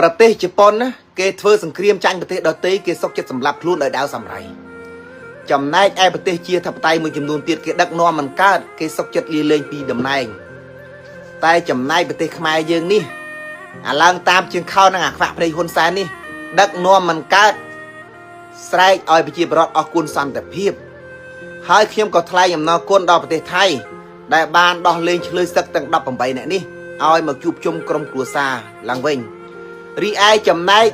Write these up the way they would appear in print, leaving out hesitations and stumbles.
ប្រទេសជប៉ុនណាគេធ្វើសង្គ្រាមចាញ់ប្រទេសដទៃគេសុកចិត្តសម្លាប់ខ្លួនដោយដាវសាមរ៉ៃចំណែកឯប្រទេសជាធិបតេយ្យមួយចំនួនទៀតគេដឹកនាំមិនកើតគេសុកចិត្តលាលែងពីតំណែងតែចំណែកប្រទេសខ្មែរយើងនេះអាឡើងតាមជាងខោនឹងអាខ្វាក់ព្រៃហ៊ុនសែននេះដឹកនាំមិនកើតស្រែកឲ្យប្រជាពលរដ្ឋអស់គុណសន្តិភាពហើយខ្ញុំក៏ថ្លែងអំណរគុណដល់ប្រទេសថៃដែលបានដោះលែងឆ្លើយសឹកទាំង18នាក់នេះឲ្យមកជួបជុំក្រុមគ្រួសារឡើងវិញ រីឯចំណែក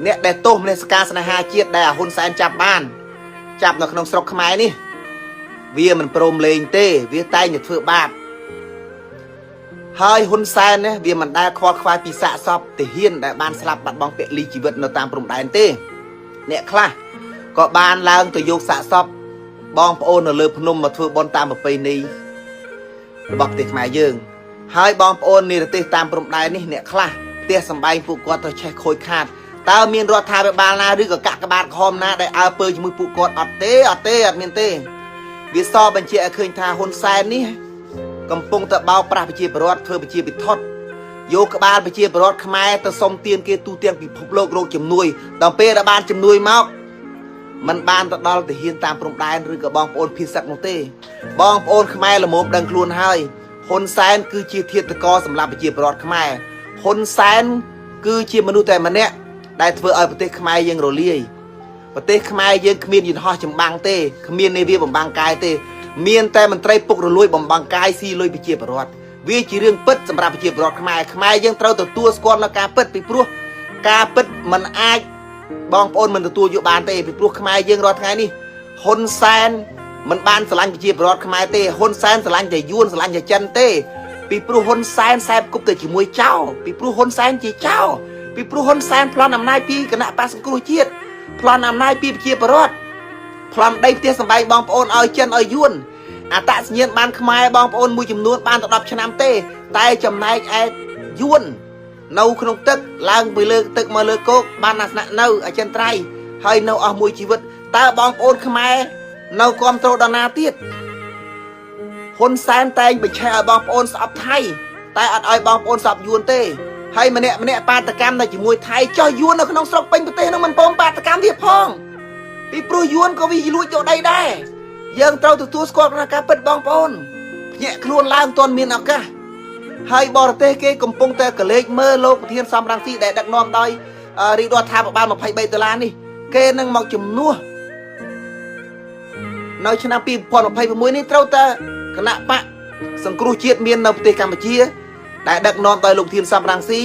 អ្នកដែលទោសមនសិការស្នេហាជាតិដែលអាហ៊ុនសែនចាប់បាន ចាប់នៅក្នុងស្រុកខ្មែរនេះវាមិនព្រមលេងទេ វាតែងតែធ្វើបាបហើយហ៊ុនសែននេះវាមិនដែលខ្វល់ខ្វាយពីសាកសពទាហានដែលបានស្លាប់បាត់បង់ពលីជីវិតនៅតាមព្រំដែនទេ អ្នកខ្លះក៏បានឡើងទៅយកសាកសពបងប្អូននៅលើភ្នំមកធ្វើបុណ្យតាមប្រពៃណីរបស់ប្រទេសខ្មែរយើង ហើយបងប្អូននិរទេសតាមព្រំដែននេះអ្នកខ្លះផ្ទះសំបែងពួកគាត់ទៅឆេះខូចខាតតើមានរដ្ឋាភិបាលណាឬក៏កាក់កបាទក្រហមណាដែលអើពើជាមួយពួកគាត់អត់ទេអត់ទេអត់មានទេវាសបញ្ជាក់ឲ្យឃើញថាហ៊ុនសែននេះកំពុងតែបោកប្រាស់ប្រជាពលរដ្ឋធ្វើប្រជាពិធយកក្បាលប្រជាពលរដ្ឋខ្មែរទៅសុំទានគេទូទាំងពិភពលោករកជំនួយដល់ពេលដែលបានជំនួយមកมันបានទៅដល់ទាហានតាមព្រំដែនឬក៏បងប្អូនភៀសសឹកនោះទេបងប្អូនខ្មែរល្មមដឹងខ្លួនហើយហ៊ុនសែនគឺជាធាតុករសម្រាប់ប្រជាពលរដ្ឋខ្មែរហ៊ុនសែនគឺជាមនុស្សតែម្នាក់ដែលធ្វើឲ្យប្រទេសខ្មែរយើងរលាយប្រទេសខ្មែរយើងគ្មានយន្តហោះចម្បាំងទេគ្មាននាវាបំបាំងកាយទេមានតែមន្ត្រីពុករលួយបំបាំងកាយស៊ីលុយប្រជាពលរដ្ឋវាជារឿងពិតសម្រាប់ប្រជាពលរដ្ឋខ្មែរខ្មែរយើងត្រូវទទួលស្គាល់នៅការពិតពីព្រោះការពិតมันអាចបងប្អូនមិនទទួលយកបានទេពីព្រោះខ្មែរយើងរាល់ថ្ងៃនេះហ៊ុនសែនមិនបានស្រឡាញ់ប្រជាពលរដ្ឋខ្មែរទេហ៊ុនសែនស្រឡាញ់តែយួនស្រឡាញ់តែចិនទេពីព្រោះហ៊ុនសែនសែបគប់ទៅជាមួយចៅពីព្រោះហ៊ុនសែនជាចៅពីព្រោះហ៊ុនសែនប្លន់អំណាចពីគណៈបក្សសង្គ្រោះជាតិប្លន់អំណាចពីប្រជាពលរដ្ឋប្លន់ដីផ្ទះសម្បែងបងប្អូនឲ្យចិនឲ្យយួនអត្តសញ្ញាណបានខ្មែរបងប្អូនមួយចំនួនបានទៅ10ឆ្នាំទេ តែចំណែកឯយួននៅក្នុងទឹកឡើងពីលើទឹកមកលើគោកបានអាសនៈនៅអចិន្ត្រៃយ៍ហើយនៅអស់មួយជីវិតតើបងប្អូនខ្មែរនៅគ្រប់ត្រូលដល់ណាទៀតហ៊ុនសែនតែងបញ្ឆេះឲ្យបងប្អូនស្អប់ថៃតែអត់ឲ្យបងប្អូនស្អប់យួនទេហើយម្នាក់ម្នាក់បាតកម្មនៅជាមួយថៃចោះយួននៅក្នុងស្រុកពេញប្រទេសនោះមិនព្រមបាតកម្មវាផងពីព្រោះយួនក៏វាលួចយកដីដែរយើងត្រូវទទួលស្គាល់ការពិតបងប្អូនភ្ញាក់ខ្លួនឡើងទាន់មានឱកាស ហើយបរទេសគេកំពុងតែកលេចមើលលោកប្រធានសំរងស៊ីដែលដឹកនាំដោយរាជរដ្ឋាភិបាល23ដុល្លារនេះគេនឹងមកជំនួសនៅឆ្នាំ2026នេះត្រូវតែគណៈបកសង្គ្រោះជាតិមាននៅប្រទេសកម្ពុជា ដែលដឹកនាំដោយលោកធានសំរងស៊ី